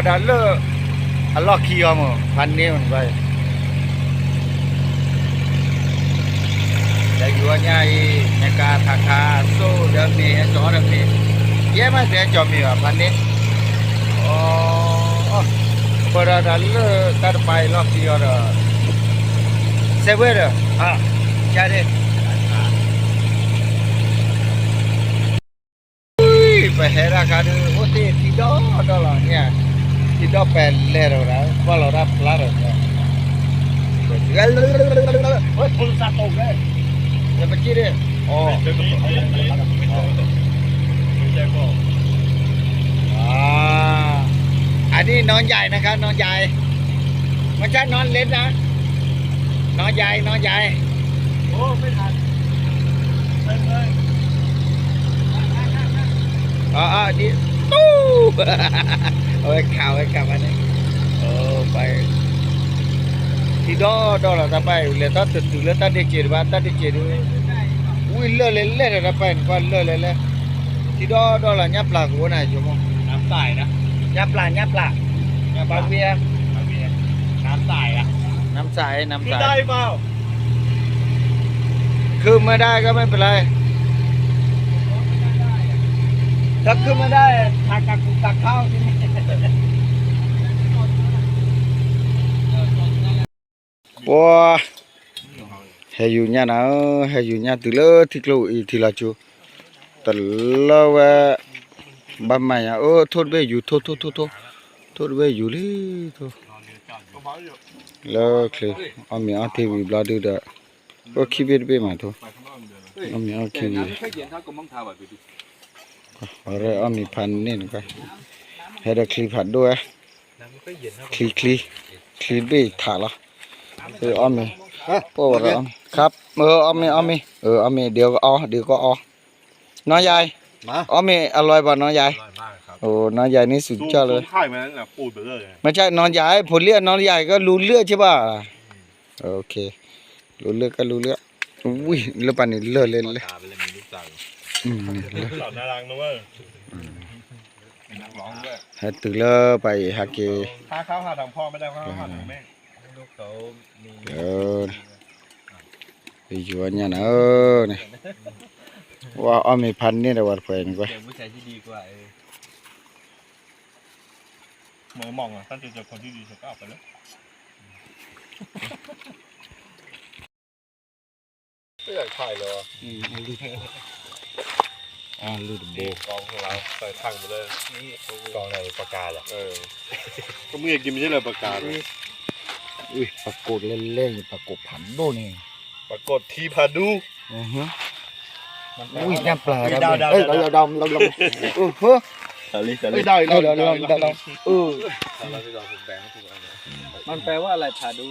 ဒၣ်လၢ အလီၢ်ခံအီၤမ့ၢ် ဖးန့ၢ်မ့ၢ်ဘၣ်အံၤ, ဒီးယူၤအီၤညါအံၤ နကထးခး စိၣ်ဒီးမ့ၢ် ဟဲကၠီဒီးမ့ၢ်, ယဲမ့ၢ်တဲကၠီမ့ၢ်ဘၣ် ဖးန့ၢ်, အီ, ပၢဒီးတၢ်လၢတၢ်တပၤအံၤလီၢ်ခံအီၤဒီး စဲးဝဲဒီး ကဒ့ ပဟဲဒၣ်ခါဒုး အိၣ်သ့ၣ်ထံဒီဒီလီၤန့ၣ်, ထံဒီပဲလဲၣ်ဒီးဝဲဒၣ် ကွၢ်လီၤတၢ်ဖျါဒီး, ပက့ၢ်ဒ့ၣ်, အ อันนี้น้องใหญ่นะครับ น้องใหญ่ ไม่ใช่น้องเล็กนะ น้องใหญ่ น้องใหญ่ โอ้ ไม่ทัน เต็มเลย อ๋อ อ๋อ นี่ ตู้ เอาไว้ข่าว ไว้ข่าว อันนี้ เออ ไป ထံဒီဒီလီၤ တၢ်ပၢ်အံၤ လဲၤတၢ်တတုၤလၢတၢ်ဒ့ၣ်စ့းတဘၣ် တၢ်ဒ့ၣ်စ့းဒုး ဝံၤလၢာ်လဲၣ်လဲၣ်ဒီး တၢ်ပၢ်အံၤ နကွၢ်လၢာ်လဲၣ်လဲၣ်, ထံဒီဒီလီၤ ညၣ်ပျၢ်ကအိၣ်နၤ ယိၤမီၢ်, ညၣ်ပျၢ် ညၣ်ပျၢ်, ပှၤဝံၤဧါ, နမ်စၢ်ဧါ, နမ်စၢ်, ขึ้นไม่ได้ก็ไม่เป็นไร ถ้าขึ้นไม่ได้ ถ่ายกับกูตักข้าวที่นี่ ပှၤ ဟဲယူၤညၣ်နၤဧၢ, ဟဲယူၤညၣ်တုၤလၢထံကျိအံၤထံလီၤကၠိ, တလၢဝဲ ဘၣ်မၤညါ အၢ ထိၣ်တဘ့ၣ်ယူၤ ထိၣ် ထိၣ် ထိၣ် ထိၣ်, ထိၣ်တဘ့ၣ်ယူၤလံ ထိၣ်, လၢချ့, အီၣ်မ့ၤအီထံဝံၤဘျီဒုဒီး အိၣ်ခံဘ့ၣ်တဘ့ၣ်မးထိၣ်, အီၣ်မ့ၤအီထံဝံၤ အီၣ်မ့ၤဖးန့ၢ်နကွၢ်, ဟဲဒီးချံဖးဒိၣ်ဝဲ, ချံ ချံ, ချံတဘ့ၣ်ထးလီၤ, အီၣ်မ့ၤ, ပဝဲဒီးအီၣ်မ့ၤ, အီၣ်မ့ၤ အီၣ်မ့ၤ, အီၣ်မ့ၤ ဒ့ကီအီၣ် ဒ့ကီအီၣ်, น้องใหญ่ အီၣ်မ့ၤ อร่อยเปล่า น้องใหญ่ น้องใหญ่นี่สุดยอดเลย ไม่ใช่ น้องใหญ่ ผมเรียก น้องใหญ่ ก็รู้เรื่องใช่ป่ะ โอเค รู้เรื่องก็รู้เรื่อง ဝံၤ လၢပၢ်န့ၣ်လၢာ်လဲၣ်လဲၣ်, ဟဲတုၤလၢပၢ်အံၤဟဲက့ၤ ယူၤညၣ်နၤဧၢန့ၣ်, ဝဲအီၣ်မ့ၤဖးန့ၢ်ဒီးဝဲတဖၣ်အံၤန့ၣ်ကွၢ် အလုၢ်တဘိ ပကိးလဲၣ်လဲၣ် ပကိးဖးဒိၣ်န့ၣ် ပကိးထံဖးဒူ ဝံၣ်ညၣ်ပျၢ် มันแปลว่าอะไร พาดู